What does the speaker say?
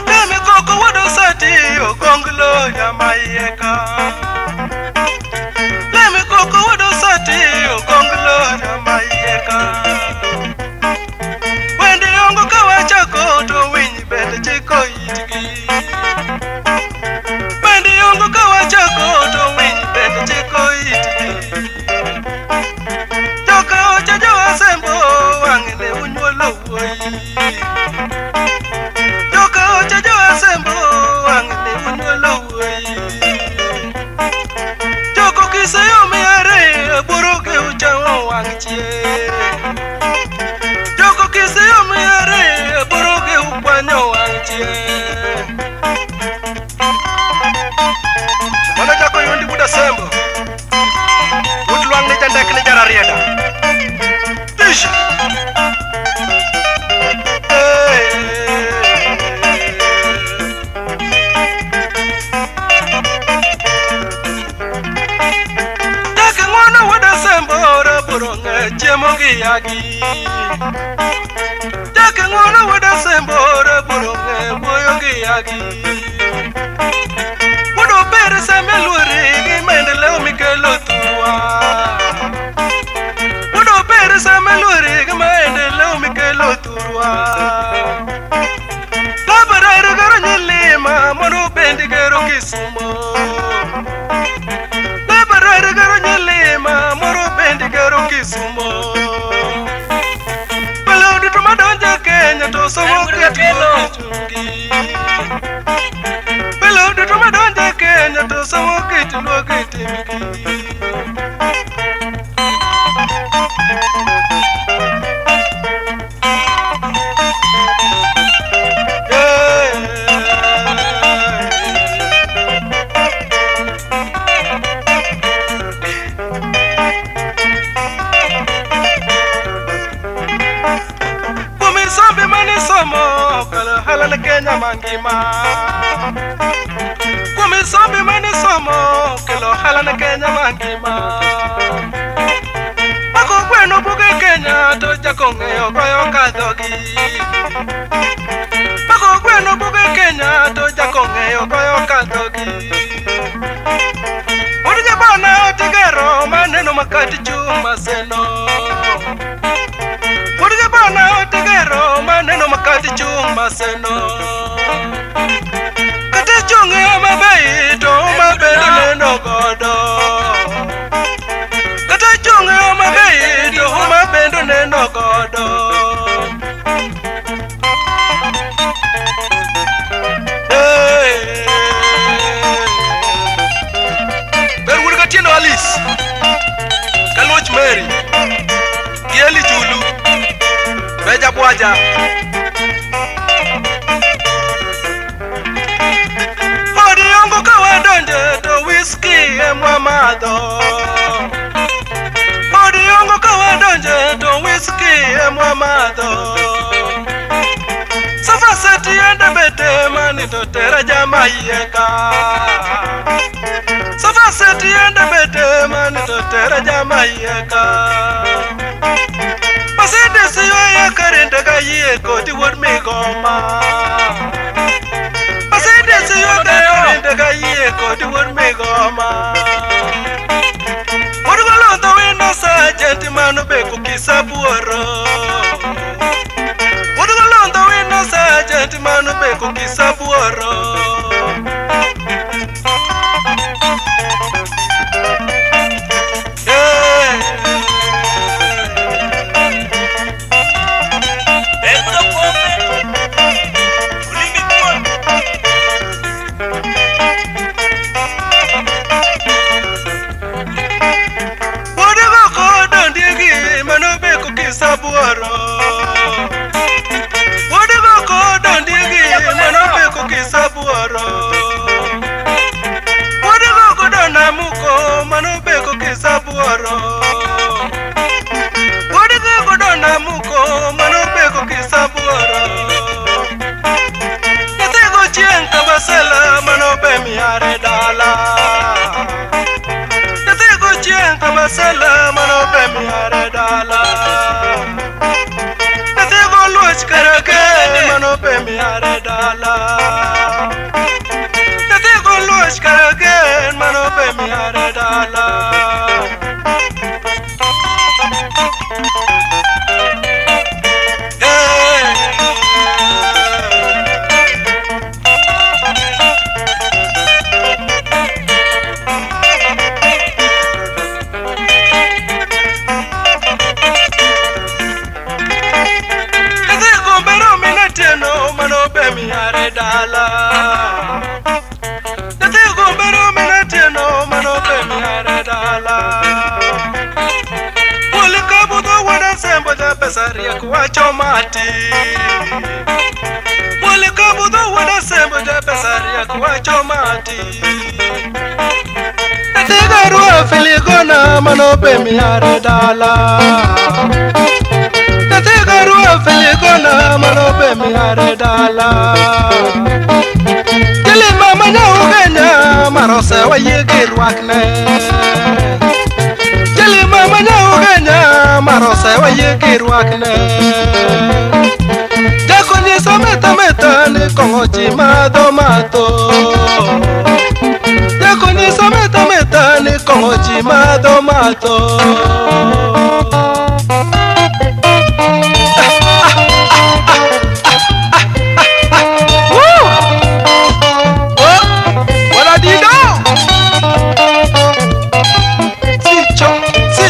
Lemi koko wuod Osati ogonglo jamaika. Lemi koko wuod Osati ogonglo jamaika. Wende ongo ka wachako to winy bende chiko itgi. Wende ongo ka wachako to winy bende chiko itgi. Joka ocha jowasembo wang'ne unyuolo wuoyi. Joka ocha jowasembo wang'ne unyuolo wuoyi. Joko kiseyo miare aboro ge uchamo wang' chieng'. Joko kiseyo miare aboro ge ukwanyo wang' chieng'. Mano jako yundi buda sembo. Wuod lwang' ni jandek ni jararieda. Ish! Jack ng'wono wuod Asembo raboro ng'e chiemo gi yagi. Jack ng'wono wuod Asembo raboro ng'e wuoyo gi yagi. Wuod Obere seme luori gi maendeleo mikelo thurwa. Wuod Obere seme luori gi maendeleo mikelo thurwa. Labarero gero nyilima mondo bendi gero Kisumo. Labarero gero nyilima moro bendi gero Kisumo. Welo duto madonjo Kenya to somo Wuod Kakelo. kit luo timgi. Welo duto madonjo Kenya to somo kit luo timgi. Yeah. Kuom isombe mane isomo okalo ohala ne Kenya mangima. Kuom isombe mane isomo okelo ohala ne Kenya mangima. Mako gweno buge Kenya to jako ng'eyo goyo kadhogi. Mako gweno buge Kenya to jako ng'eyo goyo kadhogi. Wuod jabana otigero maneno makati chuma seno. Wuod jabana otigero maneno makati chuma seno. Kata chung' e Homa Bay to Homa bende neno godo. Kata chung' e Homa Bay to Homa bende neno godo. Hey. Ber wuod Katieno Alice, Kaluoch Mary, gi Eli Julu, Beja Bwaja. Od yongo ka wadonje to whisky emwa madho. Od yongo ka wadonje to whisky emwa madho. Sofa set yende bete mani to tera jama yieka. Sofa set yende bete mani to tera jama yieka. Mercedes ywayo karende ka yie kodi wuod migoma. Mercedes ywayo karende ka yie kodi wuod migoma. Wuod golondho wino sergeant mano beko kisabuoro. Wuod golondho wino sergeant mano beko kisabuoro. Yeah. Ber wuod Okombe. Olimbi thuon. Wuod goko dondiegi mano beko kisabuoro. Wuod goko dondiegi mano beko kisabuoro. Wuod goko donamuko mano beko kisabuoro. gweng' Kabasele mano be miare dala. Nyathi goluoch karake mano be miare dala. Nyathi goluoch karake mano be miare dala. Nyathi gombero minatieno mano be miare dala. Nyathi gombero minatieno mano be miare dala. Poli kabudho wuod Asembo ja pesa riek wacho mati. Poli kabudho wuod Asembo ja pesa riek wacho mati. Nyathi garua filigona mano be miare dala. Nyathi garua filigona mano be miare dala. Jali mama nyaugenya marose wayie gi rwakne. Jali mama nyaugenya marose wayie gi rwakne. Jakonyiso meta meta ni kong'o ji madho matho. Jakonyiso meta meta ni kong'o ji madho matho. Woo! Oh, what a dido! Si cho, si